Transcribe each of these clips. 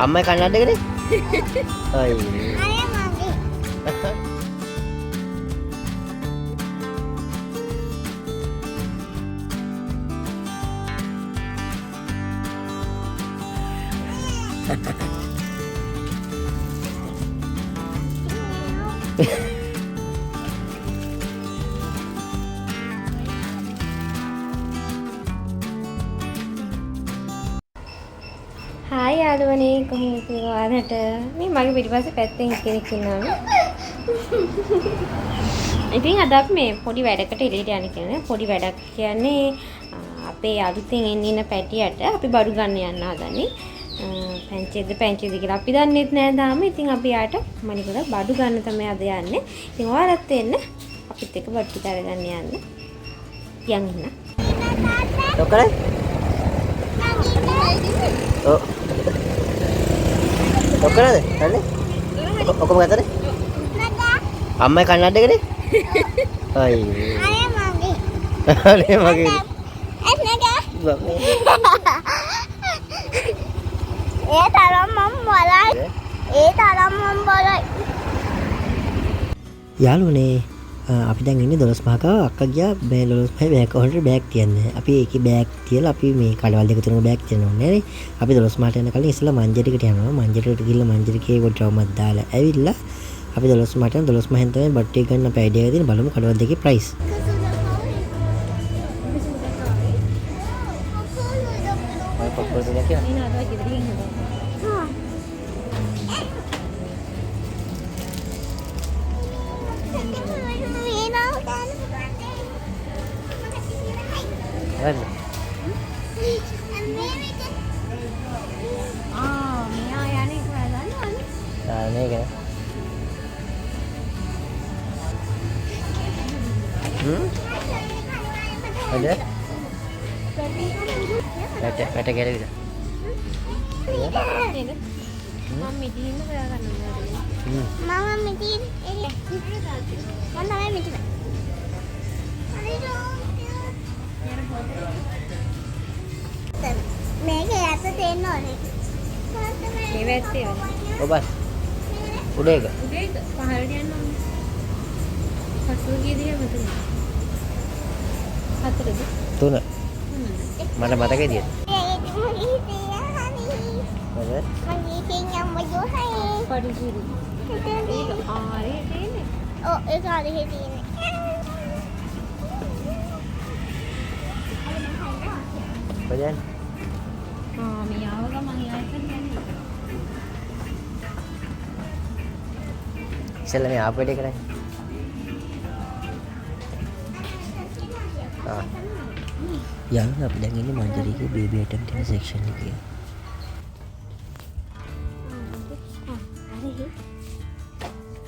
අම්මයි කන්නඩ්ඩකනේ. අයියෝ. අනේ මගේ. හායි යාළුවනේ, කොහොමද ඔයාලට? මේ මගේ පිටිපස්සේ පැත්තෙන් කෙනෙක් ඉන්නවා. ඉතින් අද අපි මේ පොඩි වැඩකට එළියට යන්න කියන්නේ. පොඩි වැඩක් කියන්නේ අපේ අලුතෙන් එන්න ඉන්න පැටියට අපි බඩු ගන්න යන්න හදන්නේ. පැංචේද පැංචේද කියලා අපි දන්නෙත් නෑ තාම. ඉතින් අපි යාට මණිකල බඩු ගන්න තමයි අද යන්නේ. ඉතින් ඔයාලත් එන්න අපිත් එක්ක බඩු ටික අරගන්න යන්න. යන් ඉන්න. ඔක්කොම? ඔව්. ඔක්කොමද? හරිනේ? ඔක්කොම ගත්තනේ? අම්මයි කන්නඩ්ඩකනේ? අයියෝ. අනේ මගේ. අනේ මගේ. ඒ තරම් මම බලයි. ඒ තරම් මම බලයි. යාළුවනේ, අපි දැන් ඉන්නේ 12 පහක. අක්කා ගියා මේ 12 පහේ බෑග් කවුන්ටර් බෑග් තියන්න. අපි ඒකේ බෑග් තියලා අපි මේ කඩවල් දෙක තුනක බෑග් තියන්න ඕනේ නේ. අපි 12 පහට යන කලින් ඉස්සෙල්ලා මංජරිකට යනවා. මංජරිකට ගිහලා මංජරිකේ පොඩි රවුමක් දාලා ඇවිල්ලා අපි 12 පහට යනවා. 12 පහෙන් තමයි බඩු ටික ගන්න අපේ අයිඩියා එක තියෙන. බලමු කඩවල් දෙකේ ප්‍රයිස්. ඔය පොප්පෝල් දෙක කියලා. එන අද ගෙදරින් හදා. හරිද? ආ මෙයා යන්නේ කොහෙද දන්නවනේ. ආ මේක නේ. හ්ම්? හරිද? වැට වැට ගැලවිලා. නේද? මම මිටින් හොයාගන්න ඕනේ. හ්ම්. මම මිටින් එන්නේ. මම තමයි මිටින්. මේක යට දෙන්න ඕනේ. මේ වැත්තේ වල. ඔව් බස්. උඩ එක. උඩ එක පහළට යන්න ඕනේ. සතුරු ගිය දිහා මතකද? හතරද? තුන. මට මතකයි තියෙන්නේ. මොකද? මගේ හිතේ අම්මෝ හයි. පඩිසිරි. ඒක ආරේ තියෙන්නේ. ඔව් ඒක ආරේ තියෙන්නේ. කොහෙද යන්නේ? ආ මේ ආව ගමන් එයා එතන යන්නේ. ඉස්සෙල්ලා මේ ආපු වැඩේ කරන්නේ. ආ. යාළුවනේ අපි දැන් ඉන්නේ මංජරිගේ බේබි අයිටම් තියෙන සෙක්ෂන් එකේ.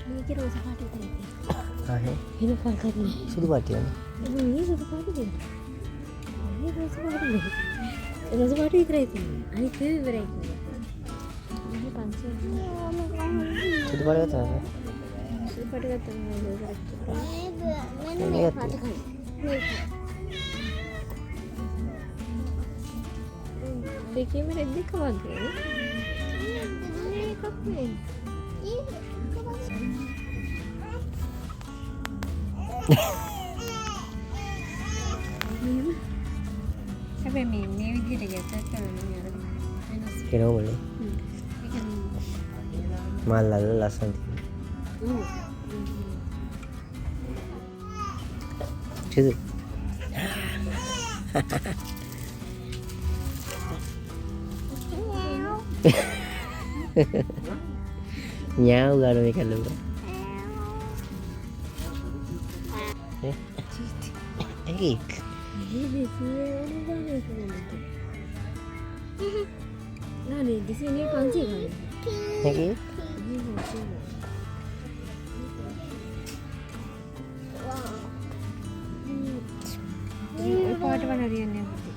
මේකේ රෝස පාට විතරයි තියෙන්නේ. ආ හේ. වෙන පාටක් නෑ. සුදු පාට තියෙන්නේ. මේ සුදු පාට තියෙන්නේ. මේ රෝස පාට නෙවෙයි. රෝස පාට විතරයි තියෙන්නේ. අනිත් ඒවා ඉවරයි කියන්නේ. මේ 500. සුදු පාට ගත්තා නේද? සුදු පාට ගත්තා මම රෝස පාට. මෙන්න මේ පාට ගන්න. මේ පාට. දෙකේම රෙද් එක වගේ නේ. මේකක් නේ. හැබැයි මේ මේ විදිහට ගැටයක් කරන්නේ අර වෙනස්. කෙනෝමලේ. ඒ කියන්නේ මල් අල්ල ලස්සන තියෙනවා. ඔව්. චුදු. ඥාව් ගන්න මේක ලුව. ඒ මේ දෙසිය ගානේ ගන්න. නෑ දෙසිය නේ 500 ගානේ. මේකේ මේ 500 ගානේ. ඔය පාට වල හරියන්නේ නැහැ පුතේ.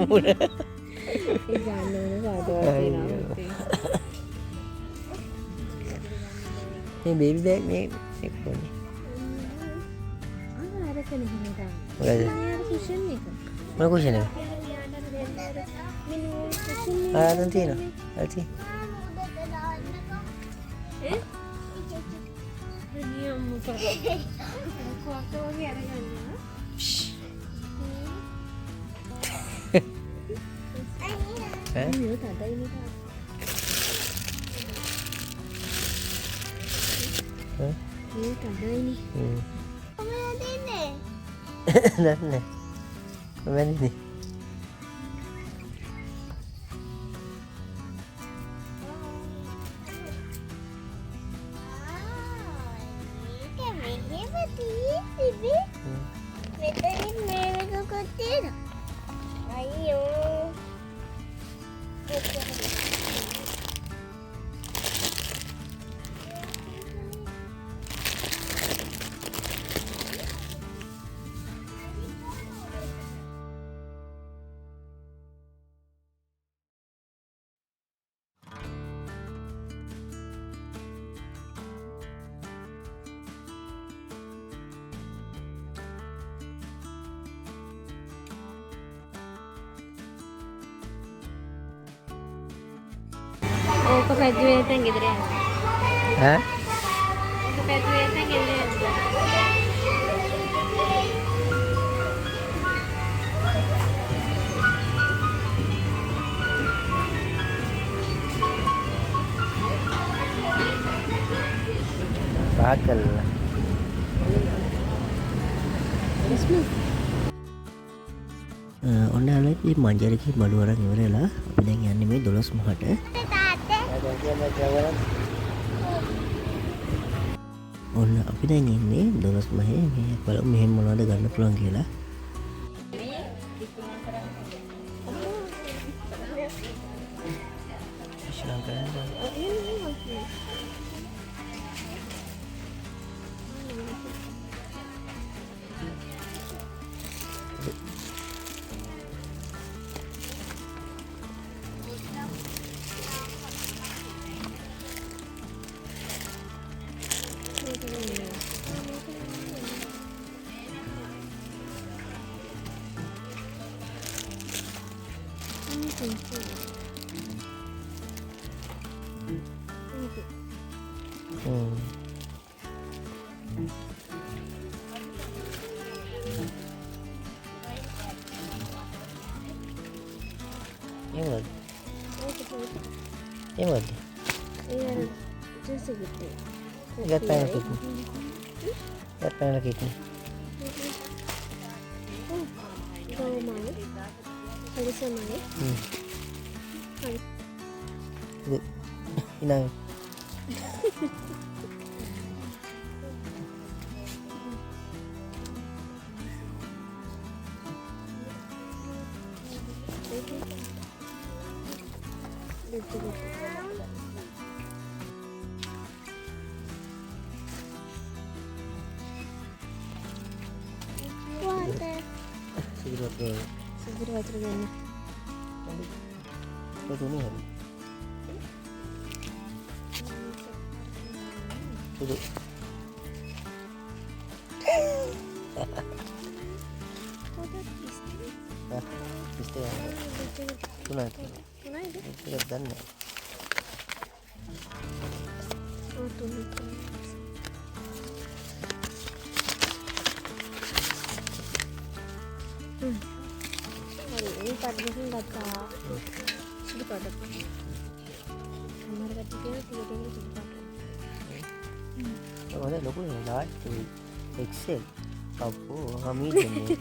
මුණ. ඒ ගන්න ඕන පාට වල තියෙනවා පුතේ. මේ බේබි බෑග් මේ මේක කොහොමද? ආ අරකනේ හිමේ තාම. මොකද? මේ අර කුෂන් එක. මොන කුෂන් එක? මෙන්න ඔය ආ දැන් තියෙනවා. ඇති. ඈ? අනේ අම්මෝ කොක්ක වගේ අරගන්නවා. ඈ? මේ තදයි නේ තාත්තා. ඈ? මේ තදයිනේ. හ්ම්. කොහොමද ඉන්නේ? දන්නේ නැහැ. කොහොමද ඉන්නේ? ඒක මෙහෙම තියෙන්නේ. හ්ම්. මෙතනින් මේ එකකුත් තියෙනවා. අයියෝ. ඕක පැදුවේ නැත්නම් ගෙදර යන්න. ඈ? ඕක පැදුවේ නැත්නම් ගෙදර යන්න. පහත් කරලා. ඔන්න යාළුවෝ ඉතින් මංජරකේ බඩු අරන් ඉවර වෙලා අපි දැන් යන්නේ මේ 12 මහට. තාත්තේ. ඔන්න අපි දැන් ඉන්නේ 12 මහේ. මේ බලමු මෙහෙම මොනවද ගන්න පුළුවන් කියලා. ශ්‍රී ලංකාවෙන්. හ්ම්. ඒ මොකද්ද? ඒ මොකද්ද? ඒ අර ජූස් එක කිට්ටේ. ඒකත් පැනලා කිට්නේ. ඒකත් පැනලා කිට්නේ. ගවමයි. කලිසමයි. හ්ම්. හරි. ඊළඟ. වතර. සුදු වතුර. සුදුර වතුර දෙන්න. ඒ තුනේ හරි. සුදු. ආ, ඉස්තේ යනවා. තුනයි තුනයි. තුනයිද? ඒක දන්නේ නැහැ. ඔව් තුනයි. හ්ම්. හරි මේ පාට දෙකකින් ගත්තා. සුදු පාටක්. සමහර කට්ටිය කියනවා ටික ටික සුදු පාට. ඔය හොඳ ලොකු නේ ලාර්ජ් එක්සෙල්. අප්පෝ හමීඩ් නේ.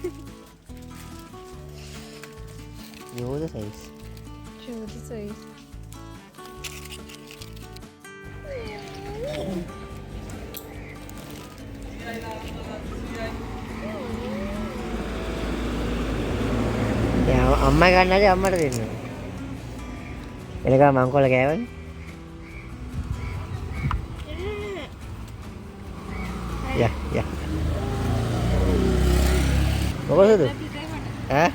යෝධ සයිස්. යෝධ සයිස්. දැන් අම්මා ගන්න හරි අම්මට දෙන්න. එනකම් මංකොල්ල කෑවනේ. යා යා. මොකද? ඈ?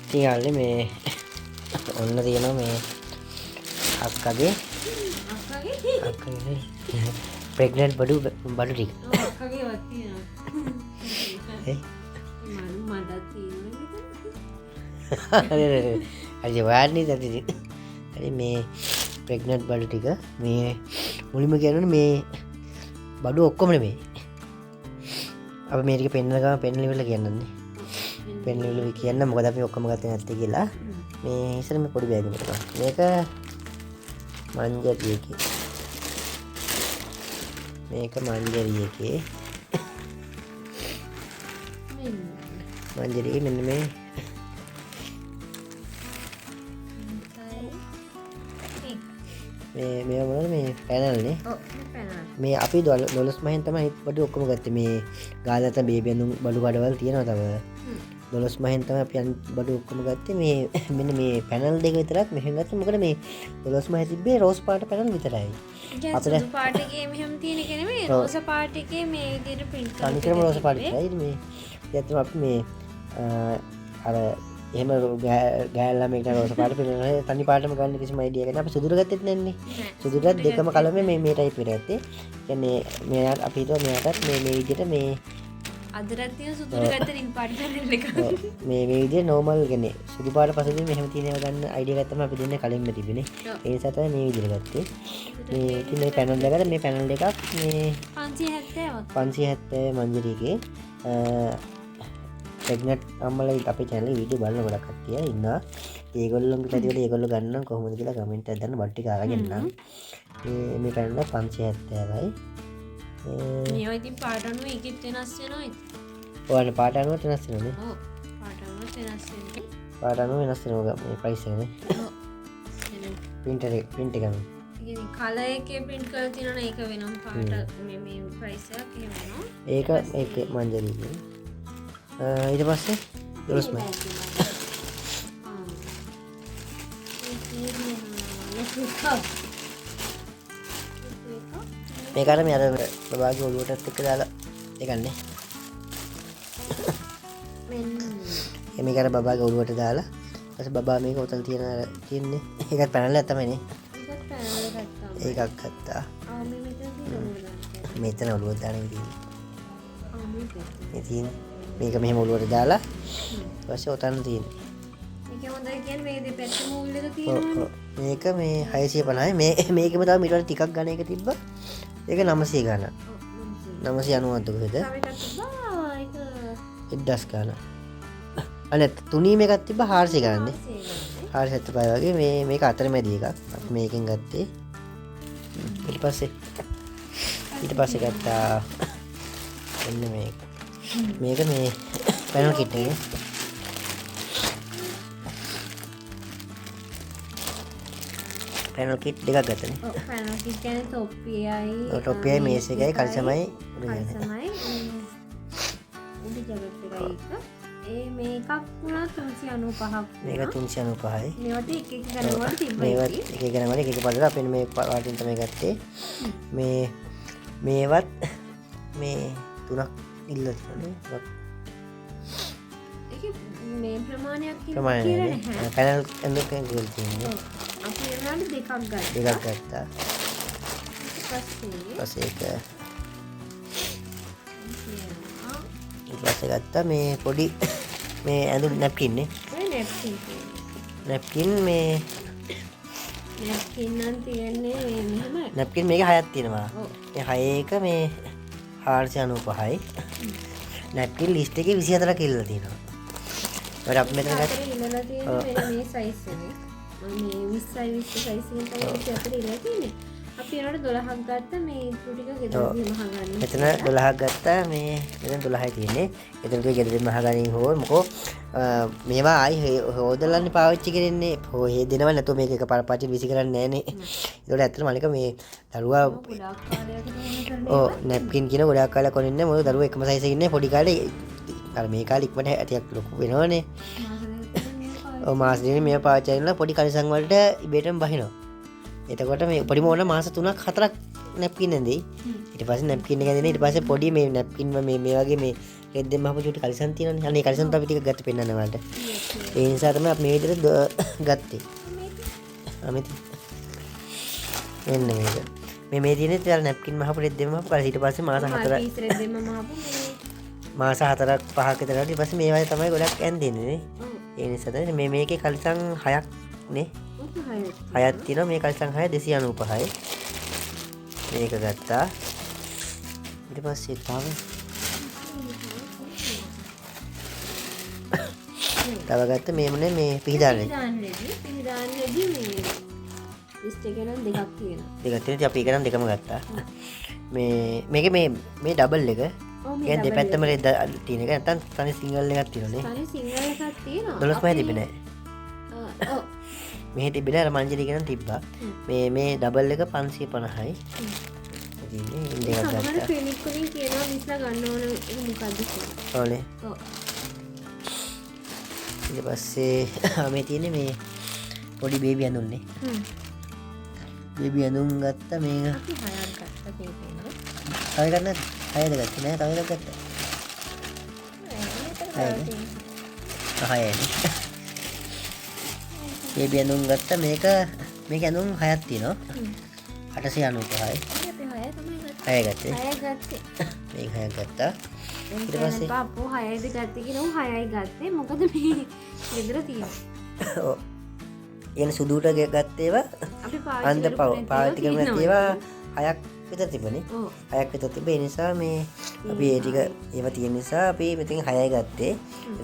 ඉතින් යාළුවනේ මේ ඔන්න තියෙනවා මේ අක්කගේ අක්කගේ ප්‍රෙග්නන්ට් බඩු බඩු ටික. අක්කගේ වත් තියෙනවා. ඈ? මම මටත් තියෙනවා. හරි හරි හරි ඔයාලනේ ඉතින්. හරි මේ ප්‍රෙග්නන්ට් බඩු ටික මේ මුලින්ම කියනවනේ මේ බඩු ඔක්කොම නෙමෙයි. අපි මේ ටික පෙන්නන ගමන් පෙන්නලා ඉවරලා කියන්නන්නේ. පෙන්නලා ඉවරලා කියන්න මොකද අපි ඔක්කොම ගත්තේ නැත්තේ කියලා. මේ ඉස්සර මේ පොඩි බෑග් එකක්. මේක මංජරි එකේ. මේක මංජරි එකේ. මංජරි එකේ මෙන්න මේ මේ මේවා මොනවද මේ පැනල් නේ? ඔව් මේ පැනල්. මේ අපි 12 මහෙන් තමයි බඩු ඔක්කොම ගත්තේ. මේ ගාලා නැත්නම් බේබි ඇඳුම් බඩු කඩවල් තියෙනවා තව. 12 මහෙන් තමයි අපි අනිත් බඩු ඔක්කොම ගත්තේ. මේ මෙන්න මේ පැනල් දෙක විතරක් මෙහෙන් ගත්තා. මොකද මේ 12 මහේ තිබ්බේ රෝස් පාට පැනල් විතරයි. අපිට සුදු පාට එකේ මෙහෙම තියෙන එක නෙමෙයි, රෝස පාට එකේ මේ විදිහට ප්‍රින්ට් කරලා තනිකරම රෝස පාට විතරයි. මේ ඇත්තටම අපි මේ අර එහෙම ගෑල් ළමයෙක්ට රෝස පාට පිළිවෙල තනි පාටම ගන්න කිසිම අයිඩියා එකක් නෑ. අපි සුදුට ගත්තෙත් නෑනේ. සුදුටත් දෙකම කලමේ මේ මේ ටයිප් එකට ගත්තේ. කියන්නේ මෙයාට අපි හිතුවා මෙයාටත් මේ මේ විදිහට මේ අදටත් තියෙන සුදුට ගත්ත නිල් පාට පැනල් එක. මේ මේ විදිහට නෝමල් කියන්නේ සුදු පාට පසුබිම මෙහෙම තියෙන ඒවා ගන්න අයිඩියා එකක් තමයි අපි දෙන්නේ කලින්ම තිබුණේ. ඒ නිසා තමයි මේ විදිහට ගත්තේ. මේ ඉතින් මේ පැනල් දෙකකට මේ පැනල් දෙකක් මේ 570ක්. 570 මංජරි එකේ ප්‍රෙග්නන්ට් අම්මලා අපේ චැනල් එකේ වීඩියෝ බලන ගොඩක් කට්ටිය ඉන්නවා. ඒගොල්ලොන්ගේ පැතිවල ඒගොල්ලෝ ගන්න නම් කොහොමද කියලා කමෙන්ට් එකක් දාන්න බඩ් ටික අරගෙන නම්. මේ මේ පැනල් එක 570යි. මේවා ඉතින් පාට අනුව ඒකෙත් වෙනස් වෙනවා ඉතින්. ඔයාලා පාට අනුව වෙනස් වෙනවනේ. ඔව් පාට අනුව වෙනස් වෙනවා. පාට අනුව වෙනස් වෙනවා මේ ප්‍රයිස් එකනේ. ඔව්. ප්‍රින්ටර් එක ප්‍රින්ට් එක අනුව. ඒ කියන්නේ කලර් එකේ ප්‍රින්ට් කරලා තියෙනවනේ ඒක වෙනම පාට මේ මේ ප්‍රයිස් එකක් එහෙම වෙනවා. ඒක ඒක මංජරි එකේ. ඊට පස්සේ 12 මයි. මේක අර මේ අර බබාගේ ඔළුවටත් එක්ක දාලා ඒකන්නේ. මෙන්න මේක අර බබාගේ ඔළුවට දාලා ඊපස්සේ බබා මේක උතන තියෙන අර තියෙන්නේ. ඒකත් පැනල් එකක් තමයි නේ. ඒකත් පැනල් එකක් තමයි. ඒකක් ගත්තා. ආ මේ මෙතන තියෙන ඔළුව දාන්න. මෙතන ඔළුවට දාන එක තියෙන්නේ. ආ මේක. මේ තියෙන්නේ. මේක මෙහෙම ඔළුවට දාලා ඊට පස්සේ ඔතන තියෙන්නේ. මේක හොඳයි කියන්නේ මේ දෙපැත්තම උල් එක තියෙනවනේ. මේක මේ 650යි. මේ මේකෙම තව මීට වඩා ටිකක් ගණ එක තිබ්බා. ඒක 900 ගණ. 990ක්ද කොහෙද? තව එකක් තිබ්බා ඒක 1000 ගණ. අනේ තුනීම එකක් තිබ්බා 400 ගණන් නේ. 475 වගේ මේ මේක අතරමැදි එකක්. අපි මේකෙන් ගත්තේ. ඊට පස්සේ ගත්තා මෙන්න මේක. මේක මේ පැනල් කිට් එකේ. පැනල් කිට් දෙකක් ගත්තනේ. ඔව් පැනල් කිට් කියන්නේ තොප්පියයි. ඔව් තොප්පියයි මේස් එකයි කලිසමයි කලිසමයි උඩ ජැකට් එකයි එක. ඒ මේකක් වුණා 395ක්. මේක 395යි. මේවට එක එක ගණන් වල තිබ්බා. මේවත් එක එක ගණන් වල එක එක පාටට අපි මේ පාටින් තමයි ගත්තේ. මේ මේවත් මේ තුනක් ඉල්ලලා තියෙනවා. ඒකේ මේ ප්‍රමාණයක් කියලා නැහැ. පැනල් ඇඳුම් කියලා තියෙන්නේ. ඔව්. අපි ඒ වුණාට දෙකක් ගත්තා. දෙකක් ගත්තා. ඊට පස්සේ ඒක ඊට පස්සේ ගත්තා මේ පොඩි මේ ඇඳුම් නැප්කින් නේ. ඔය නැප්කින්. නැප්කින් මේ නැප්කින් නම් තියෙන්නේ මේ මෙහෙම. නැප්කින් මේක හයක් තියෙනවා. ඔව්. මේ හය එක මේ 495යි. නැප්කින් ලිස්ට් එකේ 24ක් ඉල්ලලා තියෙනවා. ඒකට අපි මෙතන ගත්තා. ඉල්ලලා තියෙන්නේ මෙන්න මේ සයිස් එකේ. මේ 20යි 20 සයිස් එකෙන් තමයි 24 ඉල්ලලා තියෙන්නේ. අපි ඒනට 12ක් ගත්තා මේ ඉතුරු ටික ගෙදරදීම අහගන්න. මෙතන 12ක් ගත්තා මේ මෙතන 12යි තියෙන්නේ. එතන ටික ගෙදරදීම අහගනින් හෝ මොකෝ මේවා ආයි හොදලන්නේ පාවිච්චි කරන්නේ. හො දෙනව නැතුව මේක එකපාර පාවිච්චි විසි කරන්නේ නෑනේ. ඒතකොට ඇත්තටම අනික මේ දරුවා ගොඩාක් කාලයකට ඕන කරන ඔව් නැප්කින් කියන ගොඩාක් කාලයක් ඕනේ නෑ. මොකද දරුවා එකම සයිස් එකේ ඉන්නේ පොඩි කාලේ අර මේ කාලේ ඉක්මනට ටිකක් ලොකු වෙනවනේ. ඔව් මාස දෙකකින් මේවා පාවිච්චි කරලා පොඩි කලිසම් වලට ඉබේටම බහිනවා. එතකොට මේ පොඩිම ඕන මාස 3ක් 4ක් නැප්කින් ඇඳෙයි. ඊට පස්සේ නැප්කින් එක ඇඳෙන ඊට පස්සේ පොඩි මේ නැප්කින් මේ මේ වගේ මේ රෙද්දෙන් මහපු චුටි කලිසම් තියෙනවනේ. අනේ කලිසම් තමයි ටිකක් ගත්ත පෙන්නන්න ඔයාලට. ඒ නිසා තමයි අපි මේ විදිහට ගත්තේ. අමිත මෙන්න මේක. මේ මේ තියෙන්නේ අර නැප්කින් මහපු රෙද්දෙන් මහපු කලිසම්. ඊට පස්සේ මාස 4 රෙද්දෙන් මහපු මේ මාස 4ක් 5ක් විතර ඊට පස්සේ මේ වගේ තමයි ගොඩක් ඇඳෙන්නේ නේ. ඒ නිසා තමයි මේ මේකේ කලිසම් 6ක් නේ. 6ක් තියෙනවා. මේ කලිසම් 6 295යි. මේක ගත්තා. ඊට පස්සේ තව ගත්ත මේ මොනේ මේ පිහිදාන්නේ. පිහිදාන්නේදී මේ ලිස්ට් එකේ නම් දෙකක් තියෙනවා. දෙකක් තියෙනවා. ඉතින් අපි ඒක නම් දෙකම ගත්තා. මේ මේකේ මේ මේ ඩබල් එක. කියන්නේ දෙපැත්තම රෙද්ද තියෙන එක නැත්තම් තනි සිංගල් එකක් තියෙනවනේ. තනි සිංගල් එකක් තියෙනවා. 12 මහේ තිබ්බේ නෑ. ඔව්. මෙහෙ තිබ්බේ නෑ, අර මංජලි එක නම් තිබ්බා. මේ මේ ඩබල් එක 550යි. ඉතින් මේ දෙකක් ගත්තා. සමහර ක්ලිනික් වලින් කියනවා විස්ලා ගන්න ඕන එක මොකද්ද කියලා. ඔව්නේ. ඔව්. ඊට පස්සේ මේ තියෙන්නේ මේ පොඩි බේබි ඇඳුම්නේ. බේබි ඇඳුම් ගත්තා මේක. අපි හයක් ගත්තා බේබි ඇඳුම්. තව එකක් නැද්ද? හයද ගත්තේ නෑ, තව එකක් ගත්තා. හයනේ. බේබි ඇඳුම් ගත්තා. මේක මේක ඇඳුම් හයක් තියෙනවා. 895යි. අපි හය තමයි ගත්තේ. හය ගත්තේ. හය ගත්තේ. මේක හයක් ගත්තා. ඊට පස්සේ අපෝ හයයිද ගත්තේ කියලා උන් හයයි ගත්තේ. මොකද මේ ගෙදර තියෙන්නේ. ඔව්. ඒ කියන්නේ සුදුට ගත්ත ඒවා අපි අන්ද පාවිච්චි කරපු නැති ඒවා හයක් විතර තිබුණේ. ඔව්. හයක් විතර තිබ්බේ. ඒ නිසා මේ අපි ඒ ටික ඒවා තියෙන නිසා අපි මෙතෙන් හයයි ගත්තේ.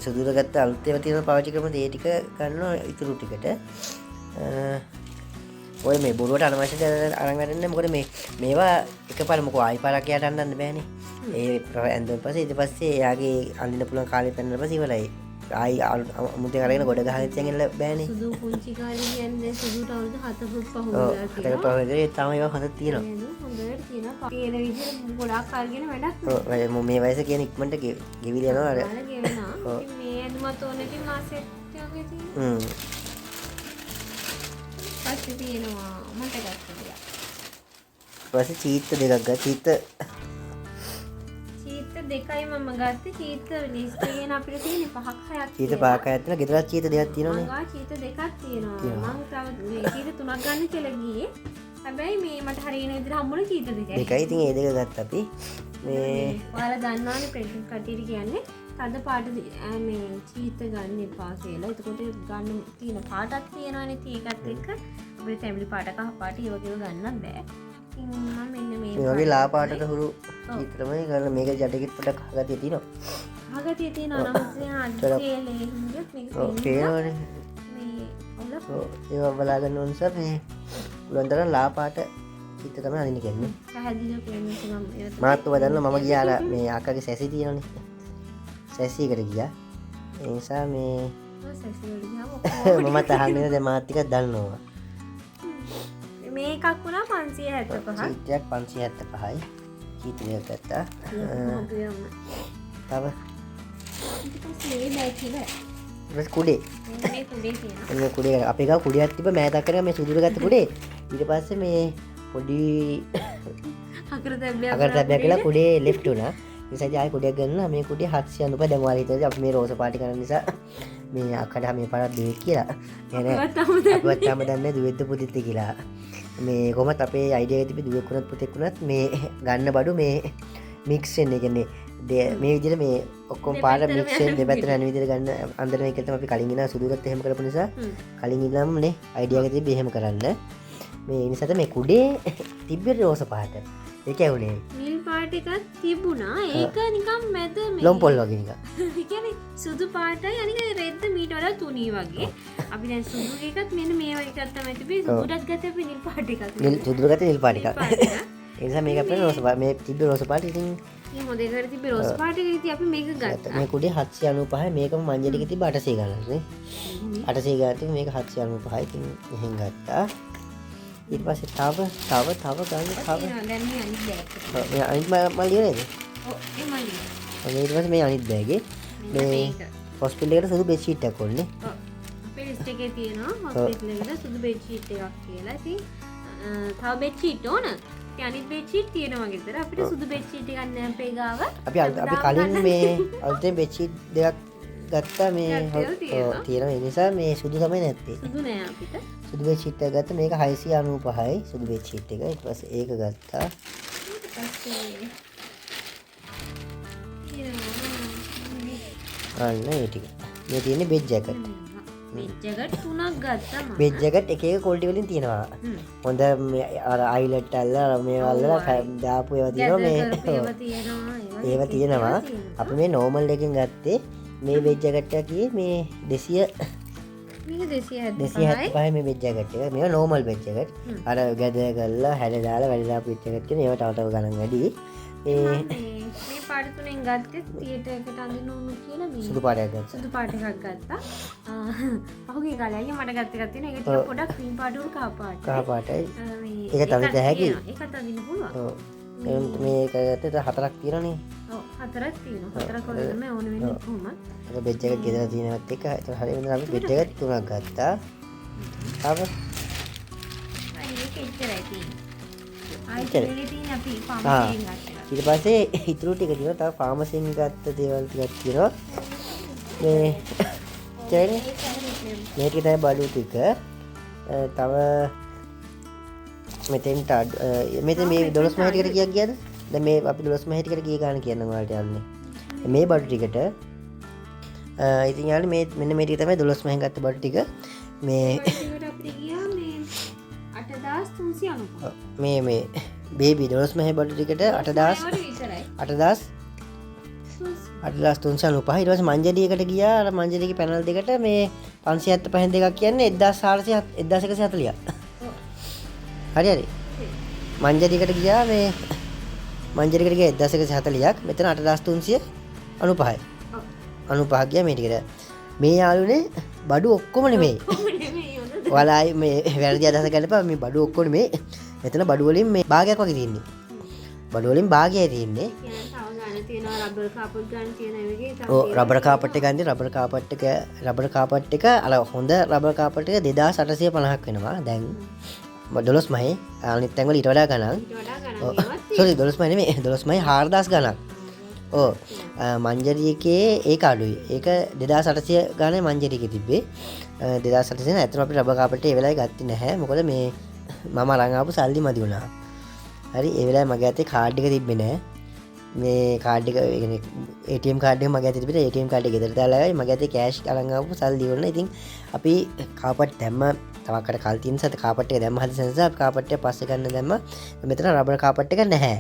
සුදුට ගත්ත අලුත් ඒවා තියෙනවා පාවිච්චි කරපු ඒ ටික ගන්නවා ඉතුරු ටිකට. ඔය මේ බොරුවට අනවශ්‍ය දේ අරන් වැඩන්නේ. මොකද මේ මේවා එකපාර මොකෝ ආයි පාරක් එයාට අඳින්න බෑනේ. ඒ ඇඳුම් පස්සේ ඊට පස්සේ එයාගේ අඳින්න පුළුවන් කාලේ පෙන්නලා පස්සේ ඉවරයි. ආයි අමුතෙන් අරගෙන ගොඩ ගහගෙන තියන් ඉන්න බෑනේ. සුදු පුංචි කාලේ කියන්නේ සුදුට අවුරුදු 7කුත් පහ ඔව්, වෙලා හතක තියෙනවා. පහ වෙලා ඒ තාම ඒවා හොඳ තියෙනවා. නේද? හොඳට තියෙනවා. තියෙන විදිහට ගොඩාක් කල් ගෙන වැඩක් නෑ. ඔව්, මේ වයස කියන්නේ ඉක්මනට ගෙවිලා යනවා අර. කාලේ ගෙවෙනවා. ඔව්. ඉතින් මේ ඇඳුමත් ඕන ඉතින් මාසෙක් වගේ තියෙනවා. පස්සේ තියෙනවා මට ගත්ත දෙයක්. පස්සේ චීත්ත දෙකක් ගත්තා. චීත්ත දෙකයි මම ගත්තේ. චීත්ත ලිස්ට් එකේන අපිට තියෙන්නේ පහක් හයක් චීත්ත කියලා. පහක් හයක් තියෙනවා. ගෙදරත් චීත්ත දෙකක් තියෙනවනේ. මං ගාව චීත්ත දෙකක් තියෙනවා. තියෙනවා. මං තව මේ චීත්ත තුනක් ගන්න කියලා ගියේ. හැබැයි මේ මට හරියන විදිහට හම්බුනේ චීත්ත දෙකයි. දෙකයි. ඉතින් ඒ දෙක ගත්තා අපි. මේ ඔයාලා දන්නවනේ ප්‍රෙග්නන්ට් කට්ටියට කියන්නේ තද පාට මේ චීත්ත ගන්න එපා කියලා. එතකොට ගන්න තියෙන පාටක් තියෙනවනේ. ඉතින් ඒකත් එක්ක අපිට තැඹිලි පාට කහ පාට ඒ වගේම ගන්නත් බෑ. ඉතින් මම මෙන්න මේ මේ වගේ ලා පාට පාටට හුරු ඔව්. චීත්ත තමයි ගන්න. මේක ජඩකෙත් පොඩක් කහගතිය තියෙනවා. කහගතිය තියෙනවා. නමුත් ඉතින් අද චලෝ. සේලේ හින්දා මේක ඔව්, පේනවා. පේනවනේ. මේ ඔල ඔව්, ඒවා බලා ගන්න ඕන නිසා මේ පුළුවන් තරම් ලා පාට චීත්ත තමයි අඳින්න කියන්නේ. පැහැදිලිව පේන නිසා මම ඒවා තමයි මාත් ඔබ දන්නවා මම ගියා අර මේ අක්කගේ සැසි තියෙනවනේ. සැසි එකට ගියා. ඒ නිසා මේ ඔව්, සැසි වලට ගියාම ඔක්කොම මමත් අහන්නේ දැන් මාත් ටිකක් දන්නවා. මේ එකක් වුණා 575ක්. චීත්‍යයක් 575යි. චීත්‍ය දෙකක් ගත්තා. තව ඊට පස්සේ මේ බෑග් ඉවරයි. ඊට පස්සේ කුඩේ. මේ කුඩේ තියෙනවා. මේ කුඩේ ගන්න. අපේ ගාව කුඩයක් තිබ්බ මෑතක් කරගෙන මේ සුදුට ගත්ත කුඩේ. ඊට පස්සේ මේ පොඩි අකර තැබ්බයක් අකර තැබ්බයක් කියලා කුඩේ ලෙෆ්ට් වුණා. ඒ නිසා ආයෙ කුඩයක් ගන්නවා. මේ කුඩේ 795. දැන් ඔයාලා හිතනවා අපි මේ රෝස පාටි කරන නිසා මේ අක්කට මේ පාරක් දුවෙක් කියලා. නෑ නෑ. අපිවත් තාම දන්නේ අපිවත් තාම දන්නේ නෑ දුවෙක්ද පුතෙක්ද කියලා. මේ කොහොමත් අපේ අයිඩියා එක තිබ්බේ දුවෙක් වුණත් පුතෙක් වුණත් මේ ගන්න බඩු මේ මික්ස් වෙන්නේ. ඒ කියන්නේ මේ විදිහට මේ ඔක්කොම පාර දෙපැත්තටම මික්ස් වෙන යන දෙපැත්තට යන විදිහට ගන්න අන්දරන එක තමයි අපි කලින් ඉඳන් සුදුටත් එහෙම කරපු නිසා කලින් ඉඳන්ම නේ අයිඩියා එක තිබ්බේ එහෙම කරන්න. මේ නිසා මේ කුඩේ තිබ්බේ රෝස පාට. ඒක ඇහුනේ. නිල් පාට එකක් තිබුණා. ඒක නිකන් මැද මේ ලොම් පොල් වගේ නිකන්. ඒ කියන්නේ සුදු පාටයි අනික රෙද්ද මීට වඩා තුනී වගේ. අපි දැන් සුදු එකත් මෙන්න මේ වගේ එකක් තමයි තිබ්බේ. සුදුටත් ගත්තේ අපි නිල් පාට එකක්. නිල් සුදුට ගත්තේ නිල් පාට එකක්. නිල් පාට එකක්. ඒ නිසා මේක අපේ රෝස පාට. මේ තිබ්බේ රෝස පාට. ඉතින් මේ හොඳ එකට තිබ්බේ රෝස පාට එක. ඉතින් අපි මේක ගත්තා. මේ කුඩේ 795යි. මේකම මංජලිගේ තිබ්බ 800 ගණන් නේ. 800 ගණන් තිබ්බ මේක 795යි. ඉතින් එහෙන් ගත්තා. ඊට පස්සේ තව තව ගන්න තව. තියෙනවා. දැන් මේ අනිත් බෑග් එක. ඔව්, මේ අනිත් මල්ලි නේද? ඔව්, ඒ මල්ලි. ඔව්, ඊට පස්සේ මේ අනිත් බෑගේ. මෙන්න මේ මේක. හොස්පිටල් එකට සුදු බෙඩ් ෂීට් එකක් ඕනේ. ඔව්. අපේ ලිස්ට් එකේ තියෙනවා හොස්පිටල් එකට සුදු බෙඩ් ෂීට් එකක් කියලා. ඉතින් තව බෙඩ් ෂීට් ඕන. ඉතින් අනිත් බෙඩ් ෂීට් තියෙනවා ගෙදර. අපිට සුදු බෙඩ් ෂීට් එකක් නෑ අපේ ගාව. අපි කලින් මේ අලුතෙන් බෙඩ් ෂීට් දෙකක් ගත්තා මේ ගත්තා තියෙනවා. ඔව්, තියෙනවා. ඒ නිසා මේ සුදු තමයි නැත්තේ. සුදු නෑ අපිට. සුදු බෙඩ් ෂීට් එකක් ගත්තා. මේක 695යි සුදු බෙඩ් ෂීට් එක. ඊට පස්සේ ඒක ගත්තා. ඊට පස්සේ තියෙනවා අන්න ඒ ටික. මේ තියෙන්නේ බෙඩ් ජැකට්. බෙඩ් ජැකට් තුනක් ගත්තා මම. බෙඩ් ජැකට් එක එක ක්වොලිටි වලින් තියෙනවා. හොඳ මේ අර අයිලට් අල්ල අර මේවා අල්ලලා දාපු ඒවා තියෙනවා. මේ ඒවා තියෙනවා. ඒවා තියෙනවා. අපි මේ නෝමල් එකෙන් ගත්තේ මේ බෙඩ් ජැකට් එක කියේ මේ 200 මේක 275යි. 275 මේ බෙඩ් ජැකට් එක. මේවා නෝමල් බෙඩ් ජැකට්. අර ගැද කරලා හැඩ දාලා වැඩ දාපු බෙඩ් ජැකට් කියන ඒවා තව තව ගණන් වැඩි. මේ පාට තුනෙන් ගත්තේ තියටර් එකට අඳින්න ඕන කියලා මේ සුදු පාටයක් ගත්තා. සුදු පාට එකක් ගත්තා. පහුගිය කාලේ අයියා මට ගත්ත එකක් තියෙනවා. ඒක ටිකක් පොඩක් ක්‍රීම් පාට උණු කහ පාටයි. කහ පාටයි. මේ ඒකත් අඳින්න හැකි. ඒකත් අඳින්න පුළුවන්. ඔව්. මේක ගත්තේ හතරක් තියෙනනේ. ඔව්, හතරක් තියෙනවා. හතරක් වගේ තමයි ඕන වෙන්නේ කොහොමද. අර බෙඩ් ජැකට් ගෙදර තියෙනවත් එක. ඒතර හරිය වෙන අපි බෙඩ් ජැකට් තුනක් ගත්තා. තව ඒක එච්චරයි තියෙන්නේ. ආයෙත් තියෙන්නේ අපි ෆාමසියෙන් ගත්තා. ඊට පස්සේ ඉතුරු ටික තියෙනවා. තව ෆාමසියෙන් ගත්ත දේවල් ටිකක් තියෙනවා. මේ චෛනේ මේ ටික තමයි බඩු ටික. තව මෙතෙන්ට මෙතන මේ 12 මහ ටිකට කීයක් ගියද? දැන් මේ අපි 12 මහ ටිකට කී ගාන කියන්නම් ඔයාලට යන්නේ. මේ බඩු ටිකට ඉතින් යාළුවනේ මේ මෙන්න මේ ටික තමයි 12 මහෙන් ගත්ත බඩු ටික. මේ අපිට ගියා මේ 8395. මේ මේ බේබි 12 මහේ බඩු ටිකට 8395. ඊට පස්සේ මංජලියකට ගියා. අර මංජලියගේ පැනල් දෙකට මේ 575 දෙකක් කියන්නේ 1400 1140ක්. හරි හරි. මංජලියකට ගියා මේ මංජලියකට ගියා 1140ක්. මෙතන 8395යි. 95 ගියා මේ ටිකට. මේ යාළුවනේ බඩු ඔක්කොම නෙමෙයි. ඔයාලා මේ වැරදි අදහස ගන්න එපා. මේ බඩු ඔක්කොම නෙමෙයි. මෙතන බඩු වලින් මේ භාගයක් වගේ තියෙන්නේ. බඩු වලින් භාගයයි තියෙන්නේ. රබර් කාපට් ගන්න තියෙන ඒ වගේ තව. ඔව්, රබර් කාපට් එක ගන්න. රබර් කාපට් එක රබර් කාපට් එක අර හොඳ රබර් කාපට් එක 2850ක් වෙනවා. දැන් 12 මහේ අනිත් තැන් වල ඊට වඩා ගණන්. සෝරි 12 මහේ නෙමෙයි 12 මහේ 4000 ගණන්. ඔව්, මංජරි එකේ ඒක අඩුයි. ඒක 2800 ගානේ මංජරි එකේ තිබ්බේ. 2800 නෑ. ඇත්තටම අපි රබර් කාපට් එක ඒ වෙලාවේ ගත්තේ නැහැ. මොකද මේ මම අරන් ආපු සල්ලි මදි වුණා. හරි, ඒ වෙලාවේ මගේ අතේ කාඩ් එක තිබ්බේ නෑ. මේ කාඩ් එක ඒ කියන්නේ ATM card එක මගේ අතේ තිබ්බේ. ATM card එක ගෙදර දාලා ආවයි. මගේ අතේ කෑෂ් අරන් ආපු සල්ලි වුණා. ඉතින් අපි කාපට් දැම්ම තවක් අර කල් තියෙන නිසා කාපට් එක දැම්ම හදිසි නිසා අපි කාපට් එක පස්සේ ගන්න දැම්ම. මෙතන රබර් කාපට් එක නැහැ.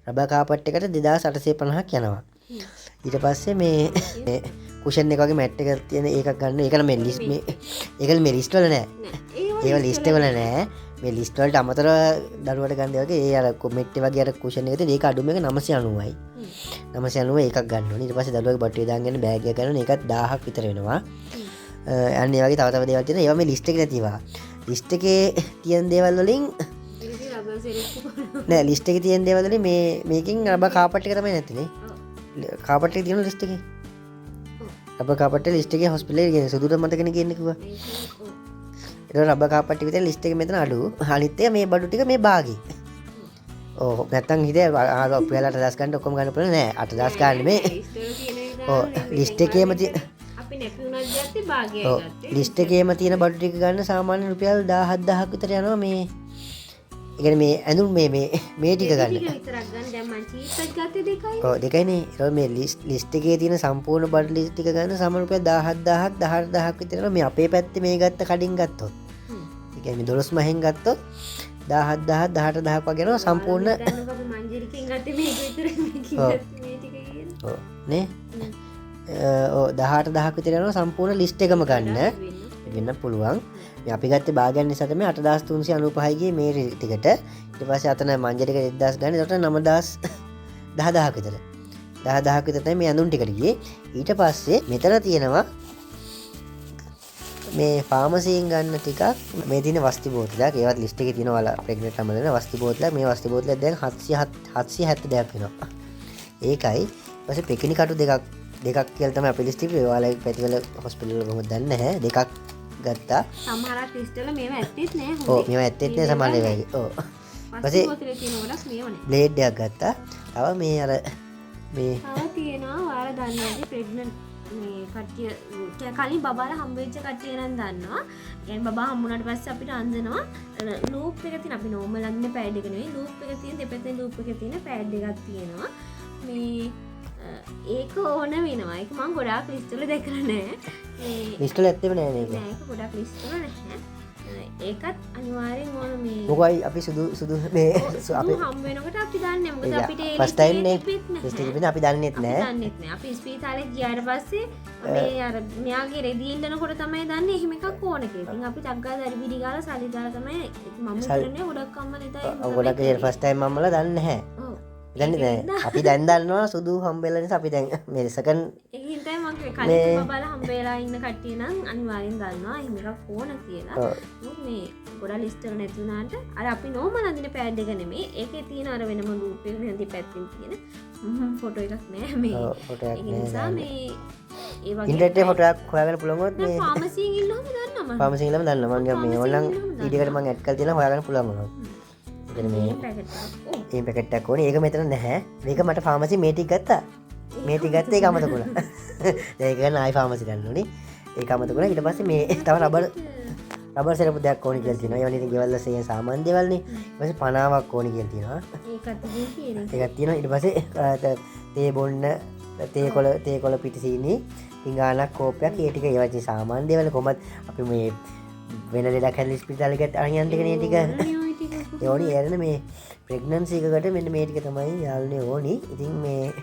රබර් කාපට් එකට 2850ක් යනවා. ඊට පස්සේ මේ කුෂන් එක වගේ මැට් එකක් තියෙන ඒකක් ගන්න. ඒක නම් මේ ලිස්ට් මේ ඒක මේ ලිස්ට් වල නෑ. ඒවා ලිස්ට් වල නෑ. මේ ලිස්ට් වලට අමතරව දරුවට ගන්න දේ වගේ ඒ අර මෙට් වගේ අර කුෂන් එක තියෙන ඒක අඩුම එක 990යි. 990 ඒකක් ගන්න ඕනේ. ඊට පස්සේ දරුවගේ බට්ටුවේ දාගෙන යන බෑග් එක ගන්න ඕනේ. ඒකත් 1000ක් විතර වෙනවා. අන්න ඒ වගේ තව තව දේවල් තියෙනවා. ඒවා මේ ලිස්ට් එකේ නැතිවා. ලිස්ට් එකේ තියෙන දේවල් වලින් නෑ, ලිස්ට් එකේ තියෙන දේවල් වලින් මේ මේකෙන් රබර් කාපට් එක තමයි නැතිනේ. කාපට් එක තියෙන ලිස්ට් එකේ. රබර් කාපට් එක ලිස්ට් එකේ හොස්පිටල් එකේ කියන සුදුට මතකනේ කියන්නේ කිව්වා. ඒක රබර් කාපට් එක විතර ලිස්ට් එකේ මෙතන අඩු. අනිත් එක මේ බඩු ටික මේ භාගේ. ඔව්, නැත්තම් හිතේ අර ඔයාලා 8000 ගන්න ඔක්කොම ගන්න පුළුවන් නෑ. 8000 ගන්න නෙමෙයි. ඔව්, ලිස්ට් එකේම තියෙන අපි නැපි උනත් ගත්තේ භාගයයි ගත්තේ. ලිස්ට් එකේම තියෙන බඩු ටික ගන්න සාමාන්‍ය රුපියල් 17000ක් විතර යනවා මේ. ඒ කියන්නේ මේ ඇඳුම් මේ මේ මේ ටික ගන්න. ටික විතරක් ගන්න. දැන් මං චීස් එකක් ගත්තේ දෙකයි. ඔව්, දෙකයිනේ. ඒක මේ ලිස්ට් එකේ තියෙන සම්පූර්ණ බඩු ලිස්ට් ටික ගන්න සාමාන්‍ය රුපියල් 17000ක් 18000ක් විතර යනවා මේ අපේ පැත්තේ මේ ගත්ත කඩින් ගත්තොත්. ඒ කියන්නේ මේ 12 මහෙන් ගත්තොත් 17000 18000ක් වගේ යනවා සම්පූර්ණ. දැන් අපි මංජරිකෙන් ගත්තේ මේක විතරයි. මේකෙන් ගත්තේ මේ ටික කියලා. ඔව් නේ. ඔව්, 18000ක් විතර යනවා සම්පූර්ණ ලිස්ට් එකම ගන්න. වෙන්න පුළුවන්. මේ අපි ගත්තේ භාගයන් නිසා තමයි 8395 ගියේ මේ ටිකට. ඊට පස්සේ අතන මංජරික 1000 ගන්න. එතකොට 9000 10000ක් විතර. 10000ක් විතර තමයි මේ ඇඳුම් ටිකට ගියේ. ඊට පස්සේ මෙතන තියෙනවා මේ ෆාමසියෙන් ගන්න ටිකක්. මේ තියෙන වස්ති බෝතලයක්. ඒවත් ලිස්ට් එකේ තියෙනවා ඔයාලා ප්‍රෙග්නන්ට් අම්මලා දෙන වස්ති බෝතලයක්. මේ වස්ති බෝතලයක් දැන් 772ක් වෙනවා. ඒකයි. ඊට පස්සේ පෙකිනි කටු දෙකක් කියලා තමයි අපේ ලිස්ට් එකේ. ඔයාලා පැතිවල හොස්පිටල් වල කොහොමද දන්නේ නැහැ. දෙකක් ගත්තා. සමහරක් ලිස්ට් වල මේවා ඇත්තෙත් නෑ. ඔව්, මේවා ඇත්තෙත් නෑ සමහර ඒවාගේ. ඔව්. පස්සේ බෝතලේ තියෙන ගොඩක් මේවා නෑ. බ්ලේඩ් එකක් ගත්තා. තව මේ අර මේ තව තියෙනවා ඔයාලා දන්නේ නැති ප්‍රෙග්නන්ට් මේ කට්ටිය කලින් බබාලා හම්බ වෙච්ච කට්ටිය නම් දන්නවා. ඒ කියන්නේ බබා හම්බුනාට පස්සේ අපිට අඳිනවා ලූප් එක තියෙන අපි නෝමල් අඳින පෑඩ් එක නෙවෙයි ලූප් එක තියෙන දෙපැත්තේ ලූප් එක තියෙන පෑඩ් එකක් තියෙනවා. මේ ඒක ඕන වෙනවා. ඒක මං ගොඩාක් ලිස්ට් වල දැකලා නෑ. මේ ලිස්ට් වල ඇත්තෙම නෑ මේක. නෑ, ඒක ගොඩාක් ලිස්ට් වල නැහැ. ඒකත් අනිවාර්යෙන් ඕන මේ මොකයි අපි සුදු සුදු මේ සුදු හම් වෙනකොට අපි දන්නේ නෑ. මොකද අපිට ඒ ෆස්ට් ටයිම් නේ. තිබෙත් නැහැ. ලිස්ට් එක තිබෙන්නේ අපි දන්නෙත් අපි නෑ. දන්නෙත් නෑ. අපි ස්පීතාලේ ගියාට පස්සේ මේ අර මෙයාගේ රෙදි ඉල්ලනකොට තමයි දන්නේ එහෙම එකක් ඕන කියලා. ඉතින් අපි ටක් ගාලා හරි බිඩි ගාලා සල්ලි දාලා තමයි මම හිතන්නේ ගොඩක් අම්මලා එදා එහෙම ඔව්, ගොඩක් ඒ ෆස්ට් ටයිම් අම්මලා දන්නේ නැහැ. ඔව්. දන්නේ නෑ. අපි දැන් දන්නවා සුදු හම්බෙලා නිසා අපි දැන් මේ සෙකන්ඩ් ඒ හින්දායි මං කිව්වේ කලින් බබාලා හම්බ වෙලා ඉන්න කට්ටිය නම් අනිවාර්යෙන් දන්නවා එහෙම එකක් ඕන කියලා. නමුත් මේ ගොඩක් ලිස්ට් වල නැති වුණාට අර අපි නෝමල් අඳින පෑඩ් එක නෙමෙයි. ඒකේ තියෙන අර වෙනම ලූප් එක වෙන දෙපැත්තෙන් තියෙන ෆොටෝ එකක් නෑ මේ. ඔව්, ෆොටෝ එකක් ඒ නෑ. නිසා මේ ඒ වගේ ඉන්ටර්නෙට් එකේ ෆොටෝ එකක් හොයාගන්න පුළුවන් වුණොත් නෑ, මේ ෆාමසියෙන් ඉල්ලුවම දන්නවා මං. ෆාමසි ඉල්ලම දන්නවා. මං මේ ෆාමසියෙන් ඕනනම් ඉල්ලුවම වීඩියෝ එකට මං ඇඩ් කරලා තියෙනවා හොයාගන්න පුළුවන් වුණොත්. ඒ කියන්නේ මේ පැකට් එකක්. ඔව්. ඒ පැකට් එකක් ඕනේ. ඒක මෙතන නැහැ. මේක මට ෆාමසි මේ ටික ගත්තා. මේ ටික ගත්තේ ඒක අමතක වුණා. දැන් ඒක ගන්න ආයි ෆාමසි ගන්න ඕනේ. ඒක අමතක වුණා. ඊට පස්සේ මේ තව රබර් සෙරපු දෙයක් ඕනේ කියලා තියෙනවා. ඒවා ඉතින් ගෙවල් වල සේන සාමාන්‍ය දේවල්නේ. ඊට පස්සේ පනාවක් ඕනේ කියලා තියෙනවා. ඒකත් ඉතින් තියෙනවා. ඒකක් තියෙනවා. ඊට පස්සේ තේ බොන්න තේ කොළ පිටි සීනි පිඟානක් කෝපයක් ඒ ටික ඒවා ඉතින් සාමාන්‍ය දේවල් කොහොමත් අපි මේ වෙන ලෙඩක් හැදලා ස්පිරිතාලෙ ගියත් අරන් යන්න ටිකනේ ඒ ටික. ඕනේ ඔය ටික. ඒ ඕනි. ඒ අරගෙන මේ ප්‍රෙග්නන්සි එකකට මෙන්න මේ ටික තමයි යාළුවනේ ඕනි. ඉතින් මේ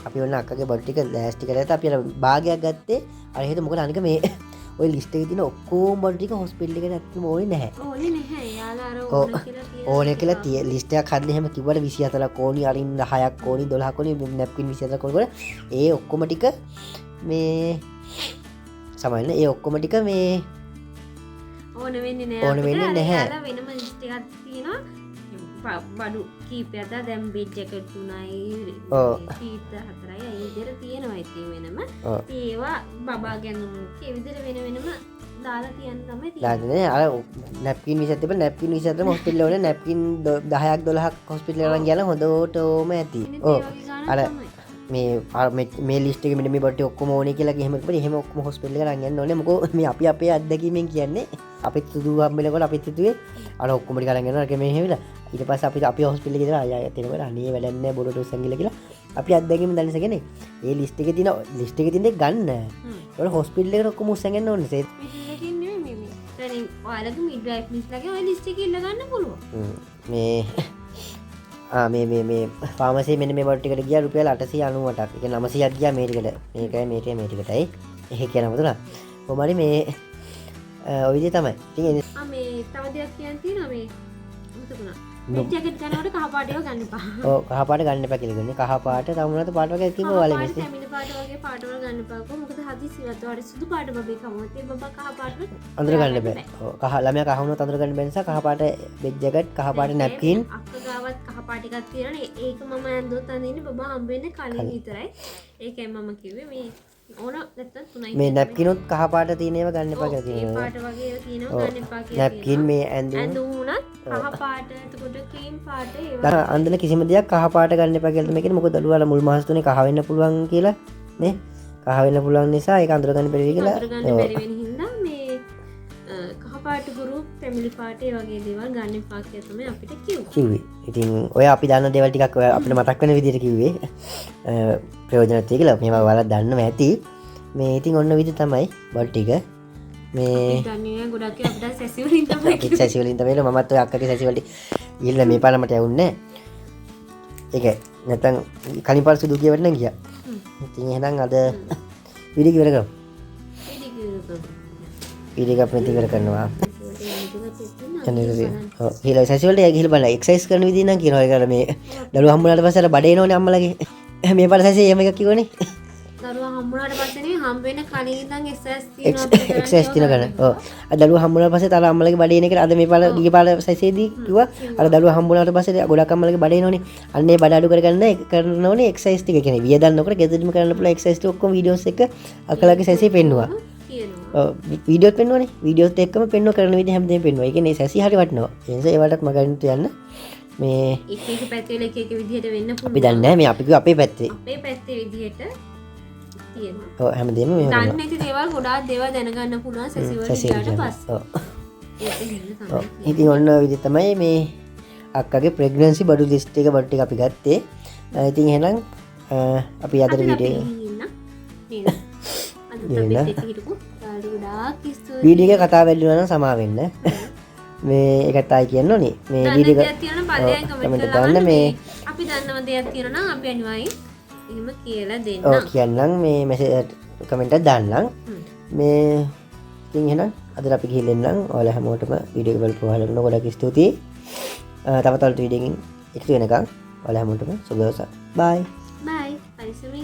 අපි ඔන්න අක්කගේ බඩු ටික ලෑස්ති කරලා අපි අර භාගයක් ගත්තේ. අර හේතුව මොකද අනික මේ ඔය ලිස්ට් එකේ තියෙන ඔක්කොම බඩු ටික හොස්පිටල් එකට ඇත්තටම ඕනේ නැහැ. ඕනේ නැහැ. එයාලා අර ඔව්. ඕන කියලා තියෙන ඕනේ කියලා ලිස්ට් එකක් හදලා එහෙම කිව්වට 24ක් ඕනි, අරින් 10ක් ඕනි, 12ක් ඕනි, නැප්කින් 24ක් ඕනි කියලා ඒ ඔක්කොම ටික මේ සමහරවිට ඒ ඔක්කොම ටික මේ ඕන වෙන්නේ නෑ. ඕන අපිට. වෙන්නේ අර නැහැ. එයාලා වෙනම ලිස්ට් එකක් තියෙනවා. බඩු කීපයක් දා දැන් බෙඩ් ජැකට් 3යි, ඔව්. ෂීට් 4යි, ඒ විදිහට තියෙනවා ඉතින් වෙනම. ඔව්. ඉතින් ඒවා බබා ගැනුම් ඒ විදිහට වෙන වෙනම දාලා තියන්න තමයි තියෙන්නේ. දාලා තියෙන්නේ. අර නැප්කින් 20ක් තිබ්බ නැප්කින් 24ම හොස්පිටල් වල නැප්කින් 10ක් 12ක් හොස්පිටල් වල ගියාම හොඳටම ඇති. ඉතින් ඔව්. ඒ වගේ ගාණක් අර තමයි. මේ අර මේ ලිස්ට් එකේ මෙන්න මේ බඩු ටික ඔක්කොම ඕනේ කියලා එහෙම කිව්වම එහෙම ඔක්කොම හොස්පිටල් එකට අරන් යන්න ඕනේ. මොකෝ මේ අපි අපේ අත්දැකීමෙන් කියන්නේ අපිත් සුදු හම්බෙනකොට අපිත් හිතුවේ අර ඔක්කොම ටික අරන් යනවා අර මේ එහෙම වෙලා. ඊට පස්සේ අපි හොස්පිටල් එකේ ඉඳලා අය තේරෙනවා අනේ වැඩක් නෑ බොරුවට උස්සන් ගිහලා කියලා. අපි අත්දැකීමෙන් දන්නේ කියන්නේ ඒ ලිස්ට් එකේ තියෙන ලිස්ට් එකේ තියෙන දේ ගන්න. ඒවල හොස්පිටල් එකට ඔක්කොම උස්සන් යන්න ඕනේ. හොස්පිටල් එකේ නෙමෙයි මේ මේ. දැන් ඔයාලගේ මිඩ්වයිෆ් මිස්ලාගේ ඔය ලිස්ට් එක ඉල්ල ගන්න පුළුවන්. මේ මේ මේ මේ ෆාමසි මෙන්න මේ බඩු ටිකට ගියා රුපියල් 898ක්. ඒ කියන්නේ 900ක් ගියා මේ ටිකට. මේකයි මේකයි මේ ටිකටයි. එහෙ කියන මුතුනා. කොහොම හරි මේ ඔය විදිය තමයි. ඉතින් ඒ මේ තව දෙයක් කියන්න තියෙනවා මේ අමතක වුණා. බෙඩ් ජැකට් ගන්නකොට කහ පාට ඒවා ගන්න එපා. ඔව්, කහ පාට ගන්න එපා කියලා කිව්වේ. කහ පාට තව මොනවද පාට වගේ කිව්වා කහ ඔයාලා පාට, මිස්සේ. තැමිලි පාට වගේ පාටවල ගන්න එපා. කොහොම මොකද හදිසියවත් ඔයාලට සුදු පාට බබෙක් හමුවොත් ඒ බබා කහ පාටවල අඳුර ගන්න බෑ. ඔව්, කහ ළමයා කහ වුණොත් අඳුර ගන්න බැරි නිසා කහ පාට බෙඩ් ජැකට්, කහ පාට නැප්කින්. අක්ක ගාවත් කහ පාට එකක් තියෙනවනේ. ඒක මම ඇඳුවොත් අඳින්නේ බබා හම්බ වෙන්නේ කලින් විතරයි. ඒකයි මම කිව්වේ මේ ඕන නැත්තම් තුනයි. මේ නැප්කිනුත් කහ පාට තියෙන ඒවා ගන්න එපා කියලා ඒ තියෙනවා. පාට වගේ ඒවා තියෙනවා ගන්න එපා කියලා. නැප්කින් මේ ඇඳුම් ඇඳුම් වුණත් කහ පාට, එතකොට ක්‍රීම් පාට ඒවා දර අඳින කිසිම දෙයක් කහ පාට ගන්න එපා කියලා තමයි කියන්නේ. මොකද දරුවා අර මුල් මාස තුනේ කහ වෙන්න පුළුවන් කියලා නේ. කහ වෙන්න පුළුවන් නිසා ඒක අඳුර ගන්න බැරි වෙයි කියලා. අඳුර ගන්න බැරි වෙන හින්දා මේ කහ පාට ගුරු, පැමිලි පාට ඒ වගේ දේවල් ගන්න එපා කියලා තමයි අපිට කිව්වේ. කිව්වේ. ඉතින් ඔය අපි දන්න දේවල් ටිකක් ඔය අපිට මතක් වෙන විදිහට කිව්වේ. ප්‍රයෝජනවත් වෙයි කියලා. මේවා ඔයාලා දන්නව ඇති. මේ ඉතින් ඔන්න විදිහ තමයි බඩු ටික. මේ අපි දන්නේ නෑ ගොඩක් ඒවා අපිට සැසි වලින් තමයි අපිත් සැසි වලින් තමයි එන්නේ. මමත් ඔය අක්කගේ සැසි වලට ගිහිල්ලා මේ පාර මට යවුන්නේ නෑ. ඒක නැත්තම් කලින් පාර සුදු කියවට නම් ගියා. ඉතින් එහෙනම් අද වීඩියෝ ඉවර කරමු. වීඩියෝ ඉවර කරමු. වීඩියෝ එක අපි මෙතන ඉවර කරනවා. සැසි ඔව්, ගිහිල්ලා සැසි වලට ගිහිල්ලා බලන්න. එක්සර්සයිස් කරන විදිහ නම් කියනවා. ඒක අර මේ දරුවා හම්බුනාට පස්සේ අර බඩේ එනවනේ අම්මලගේ. මේ පාර සැසි එහෙම එකක් කිව්වනේ. දරුවා හම්බුනාට පස්සේ නෙවෙයි හම්බ වෙන කලින් ඉඳන් එක්සර්සයිස් තියෙනවා අපිට කරන්න. එක්සර්සයිස් තියෙන ගන්න. ඔව්. අර දරුවා හම්බුනාට පස්සේ තර අම්මලගේ බඩේ එන එකට අද මේ පාර ගිය පාර සැසියේදී කිව්වා අර දරුවා හම්බුනාට පස්සේ ගොඩක් අම්මලගේ බඩේ එනවනේ. අන්න ඒ බඩ අඩු කරගන්න කරන්න ඕනේ එක්සර්සයිස් ටික. කියන්නේ වියදම් නොකර ගෙදරින්ම කරන්න පුළුවන් එක්සර්සයිස් ටික ඔක්කොම වීඩියෝස් එක අකලගේ සැසියේ පෙන්නුවා. කියනවා. ඔව්, වීඩියෝත් පෙන්නුවානේ. වීඩියෝත් එක්කම පෙන්නුවා කරන විදිහ හැමදේම පෙන්නුවා. ඒ කියන්නේ සැසිය හරි වටිනවා. ඒ නිසා ඒවටත් මගින් යන්න. මේ එක එක පැත්තේ වල එක එක විදිහට වෙන්න පුළුවන්. අපි දන්නේ නැහැ මේ අපි කිව්ව අපේ පැත්තේ. අපේ පැත්තේ විදිහට තියෙනවා. ඔව්, හැමදේම මෙහෙම දන්නේ වෙනවා. නැති දේවල් ගොඩාක් දේවල් දැනගන්න පුළුවන් සැසි වලට සැසි ගියාට වලට. පස්සේ. ඔව්. ඒක හින්දා තමයි. ඔව්. ඉතින් ඔන්න ඔය විදිහ තමයි මේ අක්කගේ ප්‍රෙග්නන්සි බඩු ලිස්ට් එක බඩු ටික අපි ගත්තේ. ඉතින් එහෙනම් අපි අදට වීඩියෝ නේද? අදත් ගිහින් අපිත් එක්ක හිටපු ඔයාලට ගොඩාක් ස්තුතියි. වීඩියෝ එක කතා වැඩි වුණා නම් සමා වෙන්න. මේ ඒකත් ආයි කියන්න ඕනේ. මේ දන්න වීඩියෝ එක දෙයක් තියෙනවා නම් පල්ලෙහායින් ඔව්, කමෙන්ට් කමෙන්ට් කරලා දාන්න අහන්න. මේ අපි දන්නව දෙයක් තියෙනවා නම් අපි අනිවාර්යෙන් එහෙම කියලා දෙන්නම්. ඔව් කියන්නම් මේ මැසේජ් කමෙන්ට් එකක් දාන්නම්. මේ ඉතින් එහෙනම් අදට අපි ගිහින් එන්නම්. ඔයාලා හැමෝටම වීඩියෝ එක බලපු ඔයාලට ගොඩක් ස්තුතියි. තව තවත් වීඩියෝ එකකින් එකතු වෙනකන් ඔයාලා හැමෝටම සුබ දවසක්. බයි. බයි. පරිස්සමින්